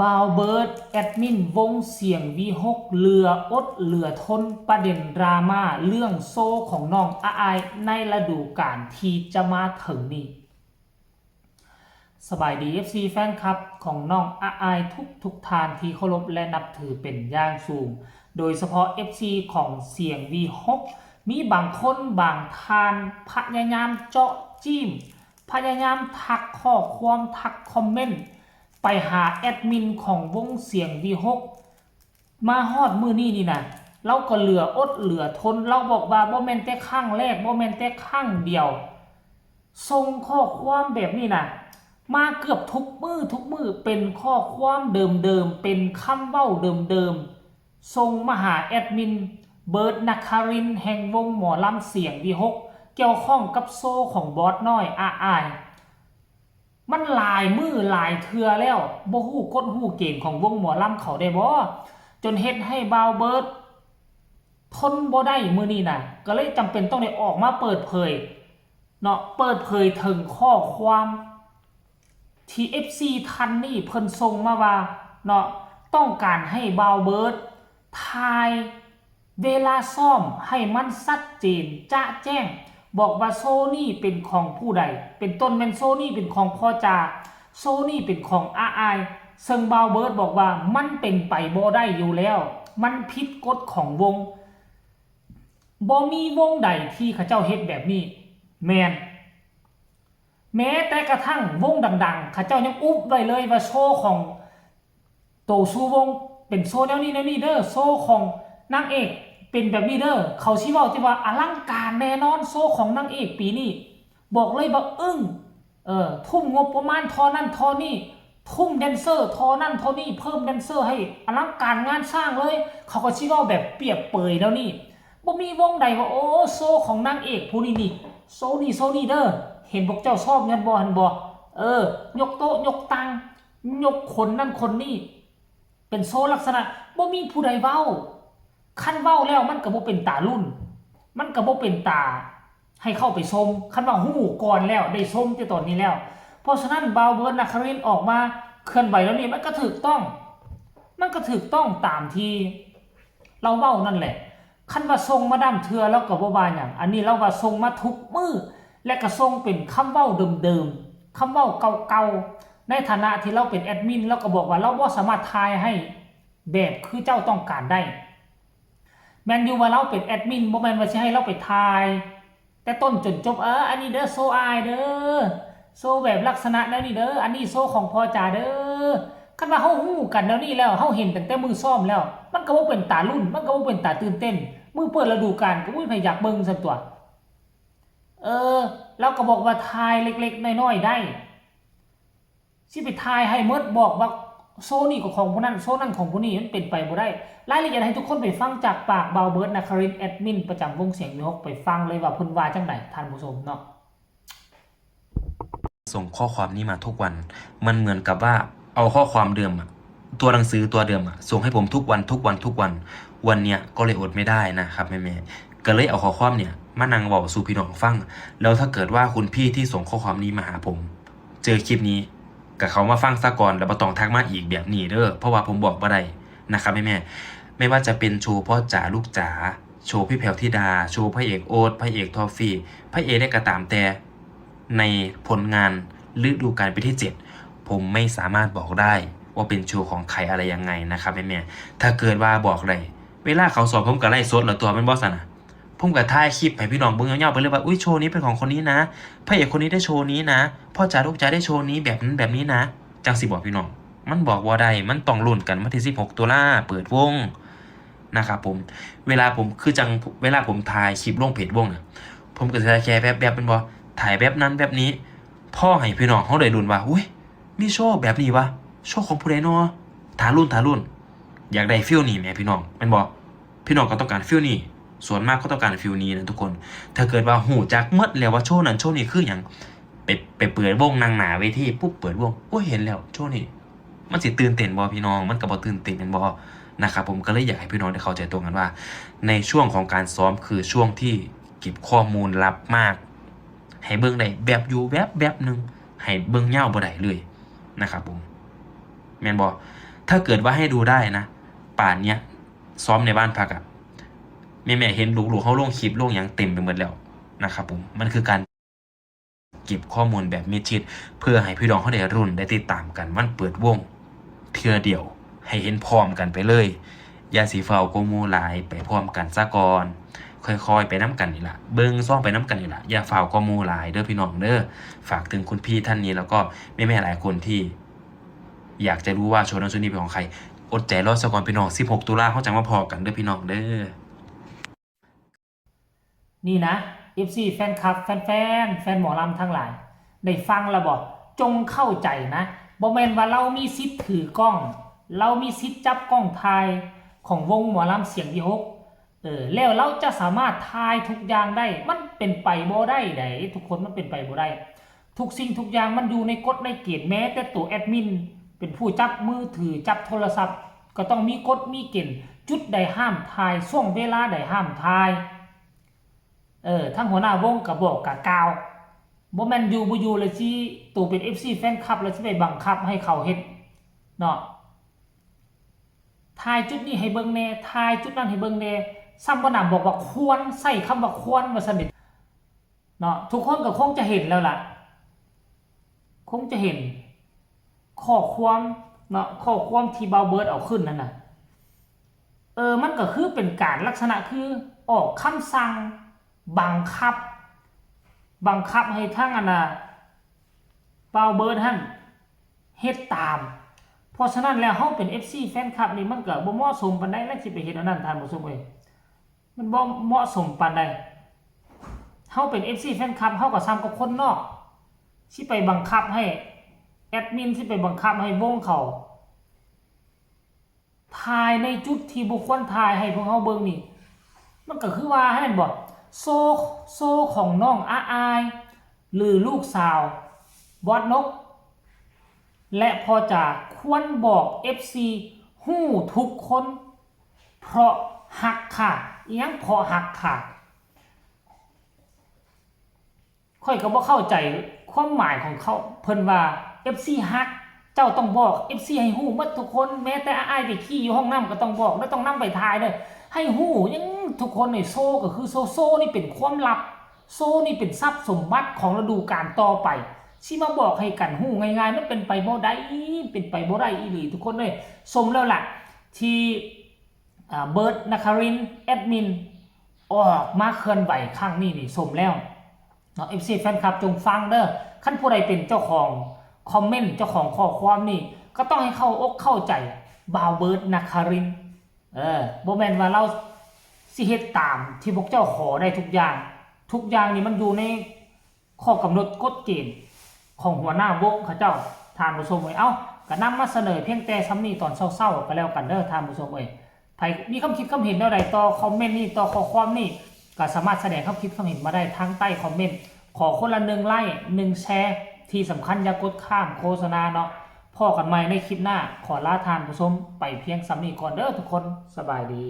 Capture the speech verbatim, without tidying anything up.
บ่าวเบิร์ดแอดมินวงเสียงวีหกเหลืออดเหลือทนประเด็นดราม่าเรื่องโชว์ของน้องอ้ายในฤดูกาลที่จะมาถึงนี้ สบายดี เอฟซี แฟนคลับของน้องอ้ายทุกทุกท่านที่เคารพและนับถือเป็นอย่างสูง โดยเฉพาะ เอฟซี ของเสียงวีหก มีบางคนบางท่านพยายามเจาะจิ้ม พยายามทักข้อความทักคอมเมนต์ ไปหาแอดมินของวงเสียงวีหก มาฮอดมื้อนี้นี่นะ เราก็เหลืออดเหลือทน เราบอกว่าบ่แม่นแต่ครั้งแรก บ่แม่นแต่ครั้งเดียว ส่งข้อความแบบนี้นะ มาเกือบทุกมื้อทุกมื้อ เป็นข้อความเดิมๆ เป็นคำเว้าเดิมๆ ส่งมาหาแอดมินเบิร์ดนครินทร์แห่งวงหมอลำเสียงวีหก เกี่ยวข้องกับโชว์ของบอสน้อยอ้าย มันหลายมื้อหลายเทื่อแล้ว บ่ฮู้กฎฮู้เกณฑ์ของวงหมอลำเขาได้บ่ จนเฮ็ดให้บ่าวเบิร์ดทนบ่ได้มื้อนี้นะ ก็เลยจำเป็นต้องได้ออกมาเปิดเผยเนาะ เปิดเผยถึงข้อความที่ เอฟซี ท่านนี้เพิ่นส่งมาว่าเนาะ ต้องการให้บ่าวเบิร์ดถ่าย เวลาซ้อมให้มันชัดเจนจะแจ้ง บอกว่าโชว์นี้เป็นของผู้ใด เป็นต้นแม่นโชว์นี้เป็นของพ่อจ๋า โชว์นี้เป็นของอ้าย ซึ่งบ่าวเบิร์ดบอกว่ามันเป็นไปบ่ได้อยู่แล้ว มันผิดกฎของวง บ่มีวงใดที่เขาเจ้าเฮ็ดแบบนี้ แม่น แม้แต่กระทั่งวงดังๆ เขาเจ้ายังอุบไว้เลยว่าโชว์ของโตซูวงเป็นโชว์แนวนี้แนวนี้เด้อ โชว์ของนางเอกเป็นแบบนี้เด้อ เขาสิเว้าแต่ว่าอลังการแน่นอน โชว์ของนางเอกปีนี้ บอกเลยว่าอึ้ง เออ ทุ่มงบประมาณเท่านั้นเท่านี้ ทุ่มแดนเซอร์เท่านั้นเท่านี้ เพิ่มแดนเซอร์ให้อลังการงานสร้างเลย เขาก็สิเว้าแบบเปรียบเปรยแนวนี้ บ่มีวงใดว่า โอ้ โชว์ของนางเอกผู้นี้นี่ โชว์นี้ โชว์นี้เด้อ เห็นพวกเจ้าชอบแม่นบ่ หั้นบ่ เออ ยกโต๊ะ ยกตัง ยกคนนั่นคนนี่ เป็นโชว์ลักษณะ บ่มีผู้ใดเว้า คันเว้าแล้วมันก็บ่เป็นตารุ่น มันก็บ่เป็นตาให้เข้าไปชม คันว่าฮู้ก่อนแล้ว ได้ชมแต่ตอนนี้แล้ว เพราะฉะนั้นบ่าวเบิร์ดนครินทร์ออกมาเคลื่อนไหวแล้วนี่ มันก็ถูกต้อง มันก็ถูกต้องตามที่ลาวเว้านั่นแหละ คันว่าส่งมาดำเทื่อลาวก็บ่ว่าหยัง อันนี้ลาวว่าส่งมาทุกมื้อ และก็ส่งเป็นคำเว้าเดิมๆ คำเว้าเก่าๆ ในฐานะที่ลาวเป็นแอดมิน ลาวก็บอกว่าลาวบ่สามารถถ่ายให้แบบคือเจ้าต้องการได้ แม่นอยู่ว่าลาวเป็นแอดมิน บ่แม่นว่าสิให้ลาวไปถ่าย แต่ต้นจนจบ เออ อันนี้เด้อ โชว์อ้ายเด้อ โชว์แบบลักษณะแนวนี้เด้อ อันนี้โชว์ของพ่อจ๋าเด้อ คันว่าเฮาฮู้กันแนวนี้แล้ว เฮาเห็นตั้งแต่มื้อซ้อมแล้ว มันก็บ่เป็นตาลุ้น มันก็บ่เป็นตาตื่นเต้น มื้อเปิดฤดูกาลก็บ่มีไผอยากเบิ่งซั่นตั่ว เออ ลาวก็บอกว่าถ่ายเล็กๆ น้อยๆ ได้ สิไปถ่ายให้หมด บอกว่าโชว์นี้ก็ของผู้นั้น โชว์นั้นของผู้นี้ มันเป็นไปบ่ได้ รายละเอียดให้ทุกคนไปฟังจากปากบ่าวเบิร์ดนครินทร์ แอดมินประจำวงเสียงวีหก ไปฟังเลยว่าเพิ่นว่าจั่งใด ท่านผู้ชมเนาะ ส่งข้อความนี้มาทุกวัน มันเหมือนกับว่าเอาข้อความเดิมอะ ตัวหนังสือตัวเดิมอะ ส่งให้ผมทุกวัน ทุกวัน ทุกวัน วันเนี้ยก็เลยอดไม่ได้นะครับแม่ๆ ก็เลยเอาข้อความเนี่ยมานั่งเว้าสู่พี่น้องฟัง แล้วถ้าเกิดว่าคุณพี่ที่ส่งข้อความนี้มาหาผม เจอคลิปนี้ ก็เข้ามาฟังซะก่อน แล้วบ่ต้องทักมาอีกแบบนี้เด้อ เพราะว่าผมบอกบ่ได้นะครับแม่ๆ ไม่ว่าจะเป็นโชว์พ่อจ๋าลูกจ๋า โชว์พี่แพรวธิดา โชว์พระเอกโอ๊ต พระเอกทอฟฟี่ พระเอกใดก็ตามแต่ ในผลงานฤดูกาลปีที่เจ็ด ผมไม่สามารถบอกได้ว่าเป็นโชว์ของใครอะไรยังไงนะครับแม่ๆ ถ้าเกิดว่าบอกได้ เวลาเขาซ้อมผมก็ไลฟ์สดแล้วตัวแม่นบ่ซั่นน่ะ ผมก็ถ่ายคลิปให้พี่น้องเบิ่งยาวๆไปเลยว่า อุ๊ย โชว์นี้เป็นของคนนี้นะ พระเอกคนนี้ได้โชว์นี้นะ พ่อจ๋าลูกจ๋าได้โชว์นี้แบบนั้นแบบนี้นะ จั่งสิบอกพี่น้อง มันบอกบ่ได้ มันต้องลุ้นกันวันที่สิบหกตุลาเปิดวงนะครับผม เวลาผมคือจั่ง เวลาผมถ่ายคลิปลงเพจวงน่ะ ผมก็สิถ่ายแค่แบบแบบแม่นบ่ ถ่ายแบบนั้นแบบนี้ พอให้พี่น้องเฮาได้ลุ้นว่า อุ๊ย มีโชว์แบบนี้วะ โชว์ของผู้ใดน้อ ท่าลุ้น ท่าลุ้น อยากได้ฟีลนี้แหมพี่น้อง แม่นบ่ พี่น้องก็ต้องการฟีลนี้ ส่วนมากก็ต้องการฟีลนี้นะทุกคน ถ้าเกิดว่าฮู้จักหมดแล้วว่าโชว์นั้นโชว์นี้คือหยัง ไป ไปเปิดวงนั่งหน้าเวทีปุ๊บ เปิดวง โอ๊ย เห็นแล้ว โชว์นี้ มันสิตื่นเต้นบ่พี่น้อง มันก็บ่ตื่นเต้นแม่นบ่ นะครับผม ก็เลยอยากให้พี่น้องได้เข้าใจตรงกันว่า ในช่วงของการซ้อมคือช่วงที่เก็บข้อมูลลับมาก ให้เบิ่งได้แบบอยู่แวบแวบหนึ่ง ให้เบิ่งยาวบ่ได้เลยนะครับผม แม่นบ่ ถ้าเกิดว่าให้ดูได้นะ ป่านเนี้ย ซ้อมในบ้านพักอะ แม่ๆเห็นลูกๆเฮาลงคลิปลงหยังเต็มไปหมดแล้วนะครับผม มันคือการเก็บข้อมูลแบบมิดชิด เพื่อให้พี่น้องเฮาได้รุ่นได้ติดตามกัน มันเปิดวงเทื่อเดียว ให้เห็นพร้อมกันไปเลย อย่าสิฟ้าวกว่าหมู่หลาย ไปพร้อมกันซะก่อน ค่อยๆไปนำกันนี่ล่ะ เบิ่งซองไปนำกันนี่ล่ะ อย่าฟ้าวกว่าหมู่หลายเด้อพี่น้องเด้อ ฝากถึงคุณพี่ท่านนี้ แล้วก็แม่ๆหลายคนที่อยากจะรู้ว่าโชว์นั้นโชว์นี้เป็นของใคร อดใจรอซะก่อนพี่น้อง สิบหกตุลาเฮาจั่งมาพ้อกันเด้อพี่น้องเด้อ นี่นะ เอฟซี แฟนคลับ แฟนแฟนแฟนหมอลำทั้งหลาย ได้ฟังแล้วบ่ จงเข้าใจนะ บ่แม่นว่าลาวมีสิทธิ์ถือกล้อง ลาวมีสิทธิ์จับกล้องถ่ายของวงหมอลำเสียงวิหก เออ แล้วลาวจะสามารถถ่ายทุกอย่างได้ มันเป็นไปบ่ได้ได๋ ทุกคน มันเป็นไปบ่ได้ ทุกสิ่งทุกอย่างมันอยู่ในกฎในเกณฑ์ แม้แต่ตัวแอดมิน เป็นผู้จับมือถือ จับโทรศัพท์ ก็ต้องมีกฎมีเกณฑ์ จุดใดห้ามถ่าย ช่วงเวลาใดห้ามถ่าย เออ ทางหัวหน้าวงก็บอกก็กล่าว บ่แม่นอยู่บ่อยู่แล้วสิ ตัวเป็น เอฟซี แฟนคลับ แล้วสิไปบังคับให้เขาเฮ็ดเนาะ ถ่ายจุดนี้ให้เบิ่งแหน่ ถ่ายจุดนั้นให้เบิ่งแหน่ ซ้ำบ่หนำบอกว่าควร ใช้คำว่าควรว่าซั่นเด้ เนาะ ทุกคนก็คงจะเห็นแล้วล่ะ คงจะเห็น ข้อความเนาะ ข้อความที่บ่าวเบิร์ดเอาขึ้นนั่นน่ะ เออ มันก็คือเป็นการลักษณะคือออกคำสั่งบังคับ บังคับให้ทางอันน่ะ บ่าวเบิร์ดหั่นเฮ็ดตาม เพราะฉะนั้นแล้วเฮาเป็น เอฟซี แฟนคลับนี่มันก็บ่เหมาะสมปานใดแล้วสิไปเฮ็ดอันนั้น ท่านผู้ชมเอ้ย มันบ่เหมาะสมปานใด เฮาเป็น เอฟซี แฟนคลับ เฮาก็ส่ำกับคนนอก สิไปบังคับให้แอดมิน สิไปบังคับให้วงเขา ถ่ายในจุดที่บ่ควรถ่ายให้พวกเฮาเบิ่งนี่ มันก็คือว่าหั่นแม่นบ่ โชว์ โชว์ของน้องอาอาย หรือลูกสาวบอสนก และพ่อจ๋าควรบอก เอฟซี ฮู้ทุกคน เพราะฮักค่ะ อิหยังเพราะฮักค่ะ ข้อยก็บ่เข้าใจความหมายของเขา เพิ่นว่า เอฟซี ฮัก เจ้าต้องบอก เอฟซี ให้ฮู้หมดทุกคน แม้แต่อ้ายไปขี้อยู่ห้องน้ำก็ต้องบอก แล้วต้องนำไปถ่ายเด้อ ให้ฮู้หยัง ทุกคนนี่ โชว์ก็คือโชว์ โชว์นี่เป็นความลับ โชว์นี่เป็นทรัพย์สมบัติของฤดูกาลต่อไป สิมาบอกให้กันฮู้ง่ายๆ มันเป็นไปบ่ได้ เป็นไปบ่ได้อีหลีทุกคนเอ้ย สมแล้วล่ะ ที่ อ่า เบิร์ด นครินทร์ แอดมิน ออกมาเคลื่อนไหวครั้งนี้นี่สมแล้วเนาะ เอฟซี แฟนคลับ จงฟังเด้อ คันผู้ใดเป็นเจ้าของคอมเมนต์ เจ้าของข้อความนี่ ก็ต้องให้เข้าอกเข้าใจบ่าวเบิร์ด นครินทร์ เออ บ่แม่นว่าลาวสิเฮ็ดตามที่พวกเจ้าขอได้ทุกอย่าง ทุกอย่างนี่มันอยู่ในข้อกำหนดกฎเกณฑ์ของหัวหน้าวงเขาเจ้า ท่านผู้ชมเอ้ย เอ้า ก็นำมาเสนอเพียงแต่ส่ำนี้ตอนเช้าๆ ก็แล้วกันเด้อ ท่านผู้ชมเอ้ย ไผมีความคิดความเห็นแนวใดต่อคอมเมนต์นี้ ต่อข้อความนี้ ก็สามารถแสดงความคิดความเห็นมาได้ทางใต้คอมเมนต์ ขอคนละหนึ่งไลค์ หนึ่งแชร์ ที่สำคัญอย่ากดข้ามโฆษณาเนาะ พ้อกันใหม่ในคลิปหน้า ขอลาท่านผู้ชมไปเพียงส่ำนี้ก่อนเด้อทุกคน สบายดี